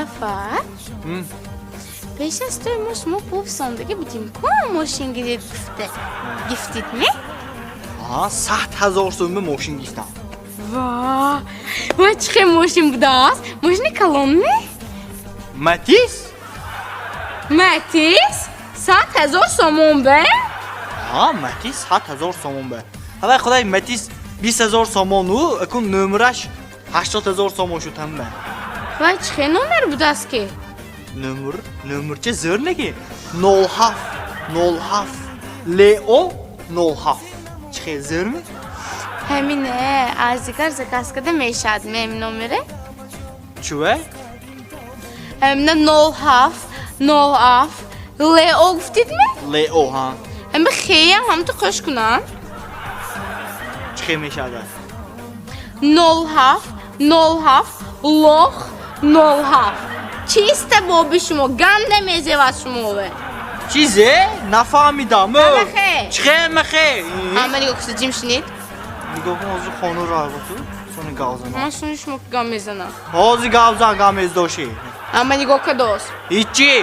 Зафар, пеш аз той мо шумо пул фисондагӣ будем ку, мошин гиред гуфта. Гифтид ме? Ҳа, 100 000 сӯмба мошин гирифтам. Ва ва, чӣ хел мошин будааст? Мошини калон ме? Матиз. Матиз 100 000 сомон бе? Ҳа, Матиз 100 000 сомон бе. Ҳавай худай Матиз 20 000 сомону акун нӯмираш 80 000 сомон шуд ҳама. Вай, чӣ хел номер будааст ки? Нӯмир, нӯмирча зӯр неки, 07 07 ЛО 07. Чӣ хел, зӯрми? Ҳамине аз дигар заказ карда мешавад мем номере? Чуве? Ҳамина 07 07 ЛО гуфтид ме? ЛО, ҳа. Ҳами хеям ҳамту қӯш кунам. Чӣ хел мешавад? 07 07 лох 07. Чиста боби шумо ганда мезевад шумове. Чизе нафаҳмидам. Ҳамахе. Чӣ хел махе? Ҳама нигоҳ куса, ҷим шинед. Нигоҳ кун, ҳозир хона равату сони гав занам. Ман суни шумо гам мезанам. Ҳозир гав зан, гам мездошӣ. Ҳама нигоҳ кадост. Ҳичи.